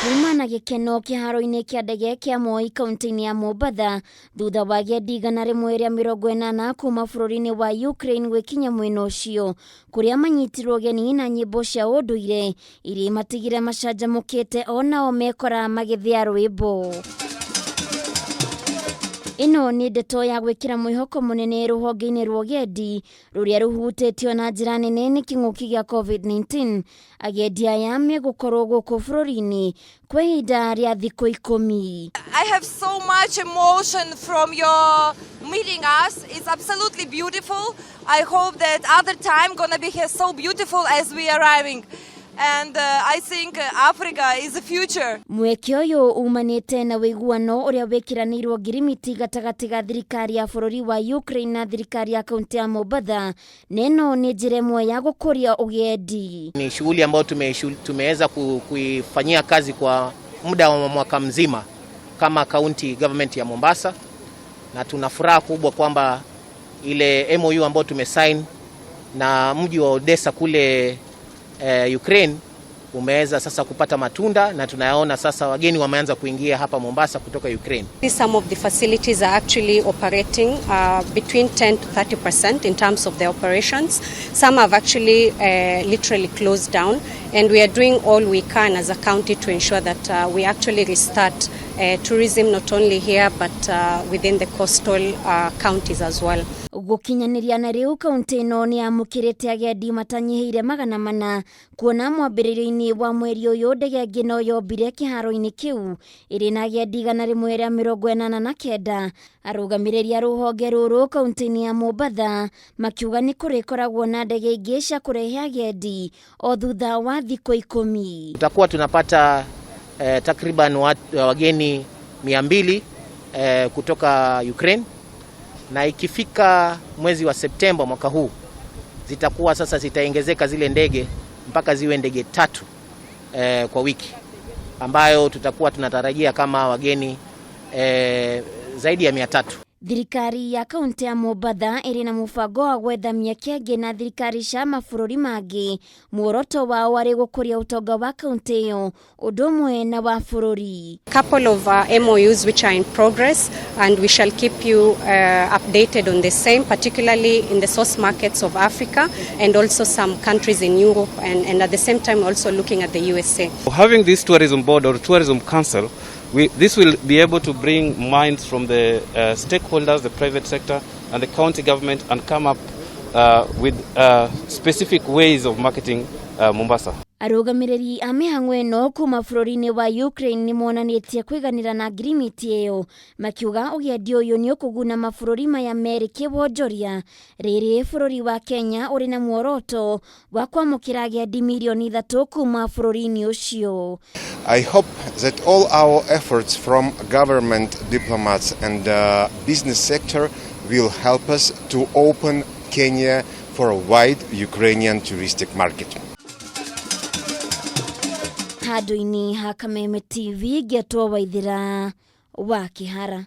Kuma na gĩkeno kĩharo-inĩ kĩa ndege kĩa Moi kaunti-inĩ ya Mombatha thutha wa agendi 180 kuma bũrũri-inĩ wa Ukraine gwĩkinya mwena ũcio kũrĩa manyitirwo ũgeni na nyĩmbo cia ũndũire iria imatigire macanjamũkĩte onao mekora magĩthĩa rwĩmbo. Ĩno nĩ ndeto ya gwĩkĩra mwĩhoko mũnene rũhonge-inĩ rwa ũgendi rũrĩa rũhutĩtio na njĩra nene nĩ kĩng'ũki gĩa COVID-19. Agendi aya megũkorwo gũkũ bũrũri-inĩ kwa ihinda rĩa thikũ 10. I have so much emotion from your meeting us. It's absolutely beautiful. I hope that other time gonna be here so beautiful as we arriving. And I think Africa is the future. Mweke ũyũ umanĩte na ũiguano ũrĩa wĩkĩranĩirwo ngirimiti gatagatĩ ga thirikari ya bũrũri wa Ukraine na thirikari ya kaunti ya Mombatha, na ĩno nĩ njĩra ĩmwe ya gũkũria ũgendi. Ni shughuli ambayo tumeweza kuifanyia kazi kwa muda wa mwaka mzima kama county government ya Mombasa, na tuna furaha kubwa kwamba ile MOU ambayo tumesign na mji wa Odessa kule Ukraine umeweza sasa kupata matunda na tunayaona sasa wageni wameanza kuingia hapa Mombasa kutoka Ukraine. Some of the facilities are actually operating between 10 to 30% in terms of the operations. Some have actually literally closed down, and we are doing all we can as a county to ensure that we actually restart tourism not only here but within the coastal counties as well. Gũkinyanĩria na rĩu, kaunti ĩno nĩ yamũkĩrĩte agendi matanyihĩire 400, kuona mwambĩrĩrio-inĩ wa mweri ũyũ ndege ĩngĩ no yombire kĩharo-inĩ kĩu ĩrĩ na agendi 189. Arũgamĩrĩri a rũhonge rũrũ kaunti-inĩ ya Mombatha makiuga nĩ kũrĩkoragwo na ndege ingĩ cia kũrehe agendi o thutha wa thikũ 10. Tutakuwa tunapata takriban wageni 200 kutoka Ukraine, na ikifika mwezi wa Septemba mwaka huu zitakuwa sasa zitaongezeka zile ndege mpaka ziwe ndege tatu kwa wiki, ambayo tutakuwa tunatarajia kama wageni zaidi ya 300. Thirikari ya kaunti ya Mombatha ĩrĩ na mũbango wa gwetha mĩeke ĩngĩ na thirikari cia mabũrũri mangĩ, muoroto wao arĩ gũkũria ũtonga wa kaunti ĩyo ũndũ ũmwe na wa bũrũri. Couple of MOUs which are in progress, and we shall keep you updated on the same, particularly in the source markets of Africa and also some countries in Europe, and at the same time also looking at the USA. Having this tourism board or tourism council, this will be able to bring minds from the stakeholders, the private sector, and the county government, and come up with specific ways of marketing Mombasa. Arũgamĩrĩri a mĩhang'o ĩno kuma bũrũri-inĩ wa Ukraine nĩ monanĩtie kũiganĩra na ngirimiti ĩyo, makiuga ũgendi ũyũ nĩ ũkũguna mabũrũri maya merĩ kĩwonjoria, rĩrĩ bũrũri wa Kenya ũrĩ na muoroto wa kwamũkĩra agendi mirioni 3 kuma bũrũri-inĩ ũcio. I hope that all our efforts from government, diplomats and business sector will help us to open Kenya for a wide Ukrainian touristic market. Handũ-inĩ ha Kameme TV, ngĩetwo Waithĩra wa Kĩhara.